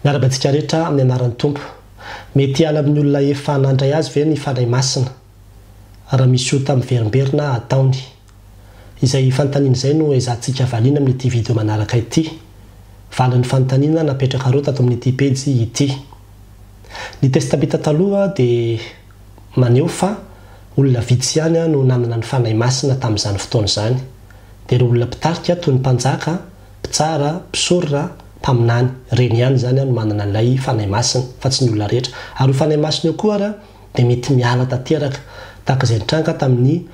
Miarahaba antsika rehetra amin'ny anaran'ny Tompo. Mety hiala amin'ny olona efa nandray azy ve ny Fanahy Masina raha misy ota miverimberina ataony? Izay fanontaniana izay no ezahantsika valiana amin'ity video manaraka ity. Valin'ny fanontaniana napetrakareo tato amin'ity pejy ity. Ny Testamenta Taloha dia maneho fa olona vitsy ihany no nanana ny Fanahy Masina tamin'izany fotoana izany. Dia ireo olona mpitarika toy ny mpanjaka, mpitsara, mpisorona, mpaminany, ireny ihany izany no manana ilay Fanahy Masina fa tsy ny olona rehetra. Ary io Fanahy Masina io koa ary dia mety miala tanteraka, tahaka izay nitranga tamin'i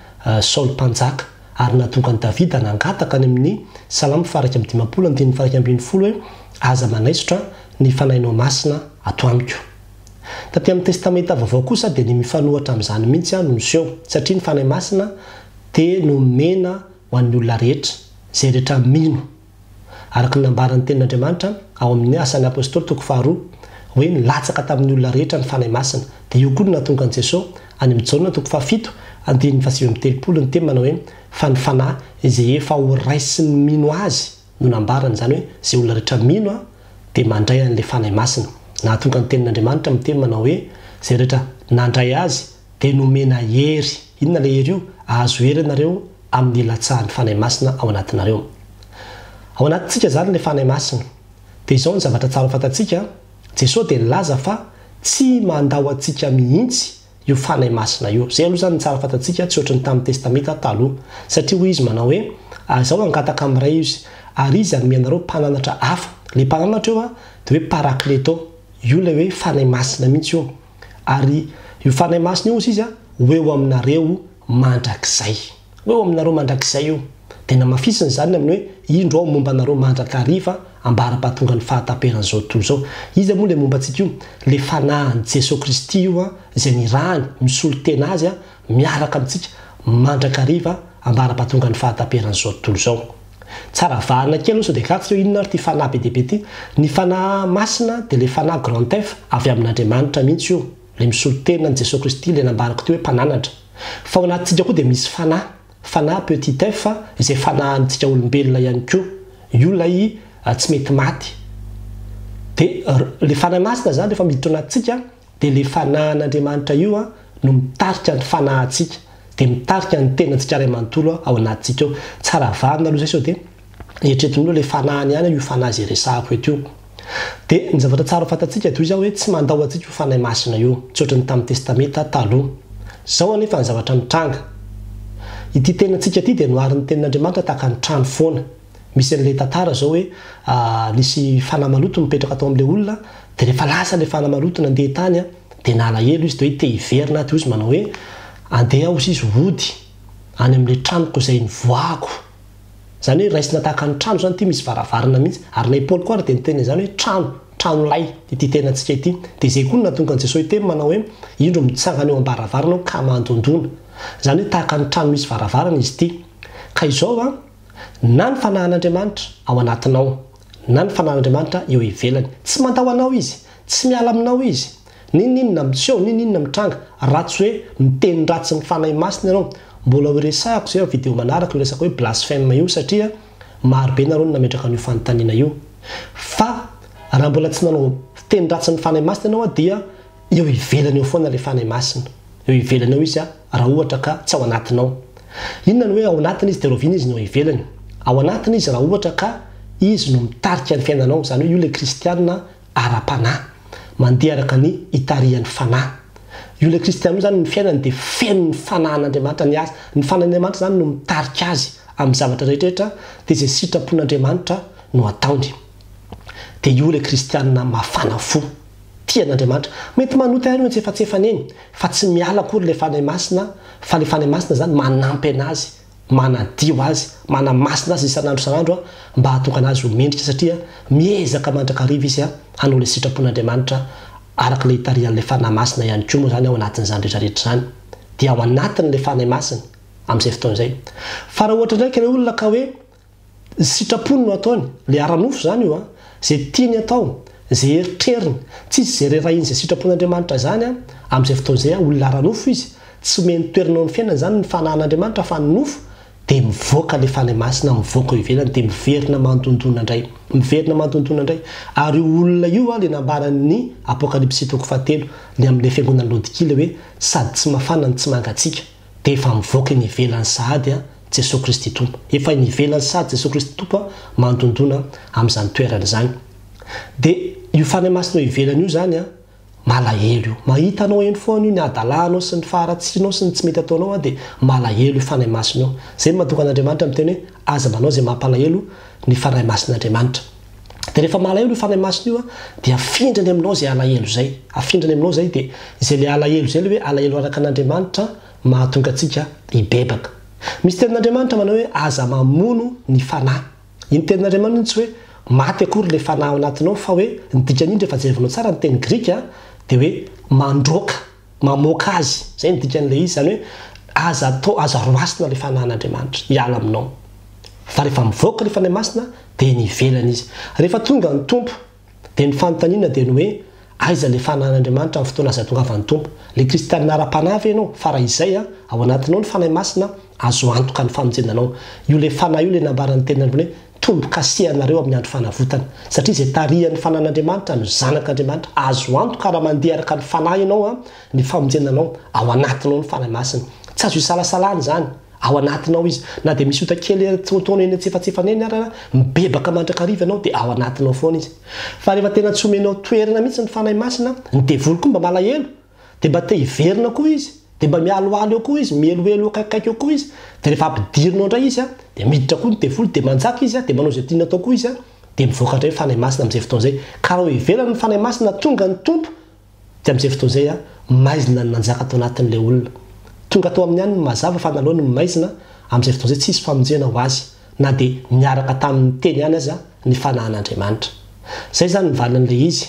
Saoly Mpanjaka, ary nahatonga an'i Davida nangataka any amin'ny Salamo faha 51 andininy faha 11 hoe, Aza manaisotra ny Fanahinao Masina ato amiko. Taty amin'ny Testamenta Vaovao kosa dia ny mifanohitra amin'izany mihitsy no niseho, satria ny Fanahy Masina dia nomena ho an'ny olona rehetra, izay rehetra mino. Araka ny nambaran'ny Tenin'Andriamanitra ao amin'ny Asan'ny Apostoly toko faharoa, hoe nilatsaka tamin'ny olona rehetra ny Fanahy Masina, dia io koa no nahatonga an'i Jesoa, any amin'ny Jaona toko fahafito, andininy fahasivy amby 30, niteny manao hoe, Fa ny Fanahy izay efa ho raisin'ny mino Azy no nambarany, izany hoe izay olona rehetra mino dia mandray an'ilay Fanahy Masina. Nahatonga ny Tenin'Andriamanitra miteny manao hoe, Izay rehetra nandray Azy dia nomena hery. Inona ilay hery io? Ahazo hery ianareo amin'ny hilatsahan'ny Fanahy Masina ao anatinareo. Ao anatintsika izany ilay Fanahy Masina. Dia izao ny zavatra tsara ho fantatsika, Jesoa dia nilaza fa tsy mandao antsika mihitsy io Fanahy Masina io. Izay aloha izany ny tsara fantatsika, tsy ohatry ny tamin'ny Testamenta Taloha. Satria hoy Izy manao hoe, Izaho hangataka amin'ny Ray Izy, ary Izy hanome anareo mpananatra hafa. Ilay mpananatra eo dia hoe Parakleto. Io ilay hoe Fanahy Masina mihitsy io. Ary io Fanahy Masina io hozy izy ho eo aminareo mandrakizay. Ho eo aminareo mandrakizay io. Dia namafisiny izany amin'ny hoe, Indro aho momba anareo mandrakariva ambara-pahatongan'ny fahataperan'izao tontolo izao. Iza moa ilay momba antsika io? Ilay Fanahin'i Jesoa Kristy io izay nirahany, misolo tena Azy miaraka amintsika mandrakariva ambara-pahatongan'ny fahataperan'izao tontolo izao. Tsara vahana kely aloha sao dia gaga tsika hoe inona ary ity fanahy be dia be ity. Ny fanahy masina dia ilay fanahy grand F avy amin'Andriamanitra mihitsy io, ilay misolo tena an'i Jesoa Kristy ilay nambarako teo hoe mpananatra. Fa ao anatintsika koa dia misy fanahy, fanahy petit f izay fanahintsika olombelona ihany koa. Io ilay tsy mety maty. Dia ilay fanahy masina izany rehefa miditra ao anatintsika Dia ilay fanahin'Andriamanitra io no mitarika ny fanahintsika, dia mitarika ny tenantsika iray manontolo ao anatintsika ao. Tsara varina aloha izay sao dia eritreretin'ny olona ilay fanahiny ihany io fanahy izay resahako eto io. Dia ny zavatra tsara ho fantatsika dia hoy izaho hoe tsy mandao antsika io Fanahy Masina io, tsy ohatran'ny tamin'ny Testamenta Taloha. Izao anefa ny zavatra mitranga. Ity tenantsika ity dia noharin'ny Tenin'Andriamanitra tahaka ny trano foana. Misy an'ilay tantara izao hoe nisy fanahy maloto nipetraka tao amin'ilay olona dia rehefa lasa ilay fanahy maloto nandeha tany dia nalahelo izy dia hoe te hiverina aho dia hoy izy manao hoe andeha aho hozy izy hody any amin'ilay tranoko izay nivoahako. Izany hoe raisina tahaka ny trano izany ity misy varavarana mihitsy ary na i Paoly koa ary dia niteny an'izany hoe trano, trano lay ity tenantsika ity. Dia izay koa no nahatonga an'i Jesoa hiteny manao hoe indro mitsangana eo am-baravarana aho ka mandondona. Izany hoe tahaka ny trano misy varavarana izy ity. Ka izao an, Na ny Fanahin'Andriamanitra ao anatinao, na ny Fanahin'Andriamanitra eo ivelany. Tsy mandao anao Izy. Tsy miala aminao Izy. N'inon'inona miseho, n'inon'inona mitranga, raha tsy hoe miteny ratsy ny Fanahy Masina ianao. Mbola ho resahako izay amin'ny video manaraka io resaka hoe blasphème io satria maro be nareo no nametraka an'io fanontaniana io. Fa raha mbola tsy nanao teny ratsy ny Fanahy Masina ianao dia Eo ivelany eo foana ilay Fanahy Masina. Eo ivelany eo Izy raha ohatra ka tsy ao anatinao. Inona ny hoe ao anatiny Izy dia rahoviana Izy no eo ivelany? Ao anatiny Izy raha ohatra ka Izy no mitarika ny fiainanao, izany hoe io ilay kristiana ara-panahy, mandeha araka ny itarihan'ny Fanahy. Io ilay kristiana io izany ny fiainany dia feno ny Fanahin'Andriamanitra, ny azy, ny Fanahin'Andriamanitra izany no mitarika azy amin'ny zavatra rehetrarehetra dia izay sitrapon'Andriamanitra no ataony. Dia io ilay kristiana mafana fo. Tia an'Andriamanitra. Mety manota ihany eo antsefatsefany eny, fa tsy miala akory ilay Fanahy Masina, fa ilay Fanahy Masina izany manampy an'azy, manadio azy, manamasina azy isan'andro isan'andro mba hahatonga an'azy ho mendrika satria miezaka mandrakariva izy hanao ilay sitrapon'Andriamanitra araka ilay itarihan'ilay Fanahy Masina ihany koa moa izany ao anatin'izany rehetra rehetra izany dia ao anatin'ilay Fanahy Masina amin'izay fotoana izay. Fa raha ohatra indray ka ilay olona ka hoe Ny sitrapony no ataony, le ara-nofo izany io an! Izay tiany atao, izay eritreriny, tsisy izay rerahiny izay sitrapon'Andriamanitra izany an, amin'izay fotoana izay an, olona ara-nofo izy, tsy omeny toerana ao amin'ny fiainany izany ny fanahin'Andriamanitra fa ny nofo, Dia mivoaka ilay Fanahy Masina, mivoaka eo ivelany, dia miverina mandondona indray. Miverina mandondona indray. Ary io olona io ilay nambaran'ny Apokalypsy toko fahatelo, ny amin'ilay fiangonan'i Laodikia, ilay hoe sady tsy mafana no tsy mangatsiaka. Dia efa mivoaka eny ivelany sahady Jesoa Kristy Tompo. Efa eny ivelany sahady Jesoa Kristy Tompo mandondona amin'izany toerana izany. Dia io Fanahy Masina eo ivelany io izany Malahelo io. Mahita anao eny foana io, ny hadalanao sy ny faharatsianao sy ny tsy mety ataonao dia malahelo io Fanahy Masina io. Izay no mahatonga an'Andriamanitra miteny hoe aza manao izay mampalahelo ny Fanahy Masin'Andriamanitra. Dia rehefa malahelo io Fanahy Masina io dia afindrany aminao izay alahelo izay. Afindrany aminao izay dia izay ilay alahelo izay ilay hoe alahelo araka an'Andriamanitra mahatonga antsika hibebaka. Misy tenin'Andriamanitra manao hoe aza mamono ny Fanahy. Iny tenin'Andriamanitra iny tsy hoe maty akory ilay fanahy ao anatinao fa hoe ny dikan'iny rehefa jerevinao tsara ny teny grika dia hoe mandroaka, mamoaka azy, izay ny dikan'ilay izy, izany hoe aza atao, aza roasina ilay fanahin'Andriamanitra hiala aminao. Fa rehefa mivoaka ilay Fanahy Masina dia eny ivelany izy. Rehefa tonga ny Tompo Dia ny fanontaniana dia ny hoe, aiza ilay fanahin'Andriamanitra amin'ny fotoana izay hatongavan'ny Tompo? Ilay kristianina ara-panahy ve ianao? Fa raha izay, ao anatinao ny Fanahy Masina, azo antoka ny famonjena anao. Io ilay Fanahy io ilay nambaran'ny tenin'Andriamanitra hoe, Tombo-kasihanareo amin'ny andro fanavotana. Satria izay tarihan'ny Fanahin'Andriamanitra no zanak'Andriamanitra. Azo antoka raha mandeha araka ny Fanahy ianao, ny famonjena anao, ao anatinao ny Fanahy Masina. Tsy azo isalasalana izany. Ao anatinao izy. Na dia misy ota kely ataonao eny antsefatsefany eny ara, mibebaka mandrakariva ianao dia ao anatinao foana izy. Fa rehefa tena tsy omenao toerana mihitsy ny Fanahy Masina, ny devoly koa mba malahelo, dia mba te hiverina koa izy, dia mba mialoalo eo koa izy, mieloelo eo akaikikaiky eo koa izy, dia rehefa ampidirinao indray izy, dia miditra koa ny devoly, dia manjaka izy, dia manao izay tiany atao koa izy, dia mivoaka indray ny Fanahy Masina amin'izay fotoana izay. Ka raha ao ivelany ny Fanahy Masina, tonga ny Tompo, Dia amin'izay fotoana izay, maizina no nanjaka tao anatin'ilay olona. Tonga tao aminy ihany ny mazava fa naleony ny maizina, amin'izay fotoana izay tsy hisy famonjena ho azy, na dia niaraka taminy teny ihany aza ny fanahin'Andriamanitra. Izay izany ny valin'ilay izy.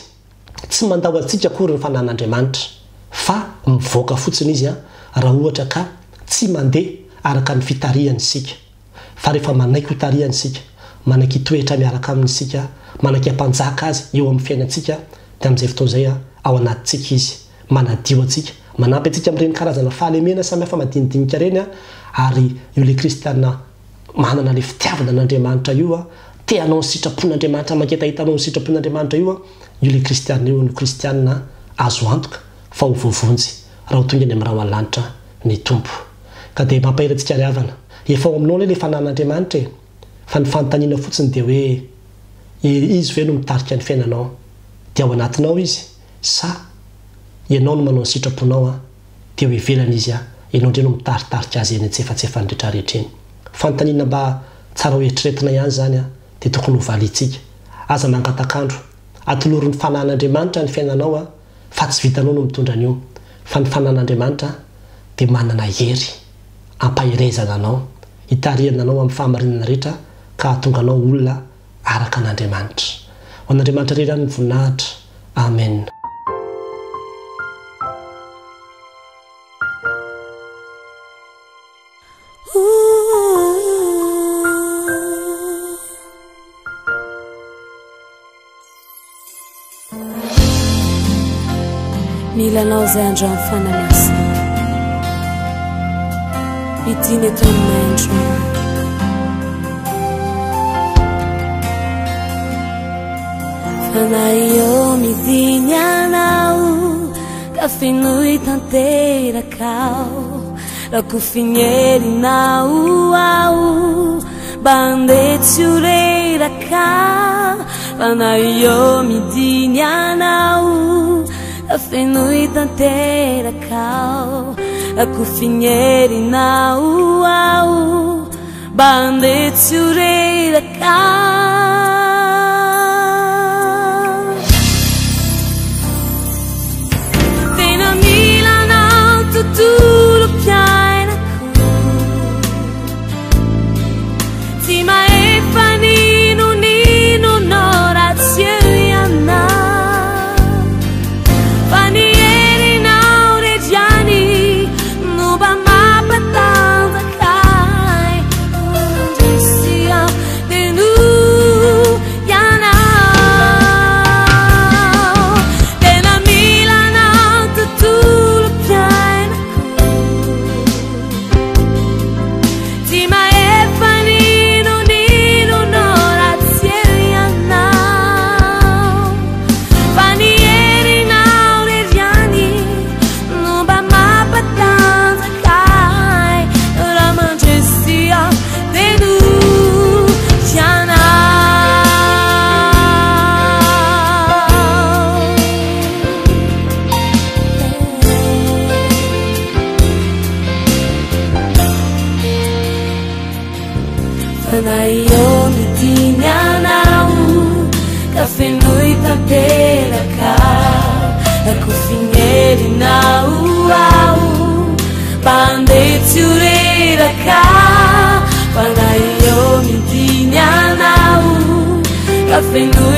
Tsy mandao antsika akory ny fanahin'Andriamanitra, fa mivoaka fotsiny izy raha ohatra ka tsy mandeha araka ny fitarihany isika. Fa rehefa manaiky ho tarihany isika, manaiky hitoetra miaraka aminy isika, manaiky hampanjaka azy eo amin'ny fiainantsika, dia amin'izay fotoana izay ao anatintsika izy, manadio antsika, manampy antsika amin'ireny karazana fahalemena samihafa madinidinika ireny, ary io ilay kristiana manana ilay fitiavana an'Andriamanitra io, te hanao ny sitrapon'Andriamanitra, mangetaheta hanao ny sitrapon'Andriamanitra io, io ilay kristiana io no kristiana azo antoka fa ho voavonjy raha ho tonga eny amin'ny rahona lanitra ny Tompo. Ka dia mampahery antsika ry havana. Efa ao aminao anie ilay fananan'Andriamanitra e! Fa ny fanontaniana fotsiny dia hoe, Izy ve no mitarika ny fiainanao? Dia ao anatinao Izy? Sa ianao no manao ny sitraponao an? Dia eo ivelany Izy an? Ianao indray no mitaritarika Azy eny antsefatsefany rehetrarehetra eny? Fanontaniana mba tsara ho eritreretina ihany izany an! Dia tokony ho valiantsika. Aza mangatak'andro. Atolory ny fanan'Andriamanitra ny fiainanao an! Fa tsy vitanao no mitondra an'io, fa ny fanan'Andriamanitra dia manana hery ampaherezana anao, hitarihana anao amin'ny fahamarinana rehetra ka hahatonga anao olona araka an'Andriamanitra. Ho an'Andriamanitra irery ihany ny voninahitra. Amen. Mila anao izay androany Fanahy Masina. Midina eto aminay androany. Fanahy eo midiny anao ka fenoy tanteraka aho. Rakofy ny herinao aho mba handeha tsy ho reraka. Fanahy eo midiny anao ka fenoy tanteraka aho. Rakofy ny herinao aho mba handeha tsy ho reraka. Tena mila anao tontolom-piainako. Tsy mahefa n'inon'inonao raha tsy eo ianao. Fa ny herinao rery ihany no mba mampatanjaka ahy. Mandresy aho dia noho. Fenoy.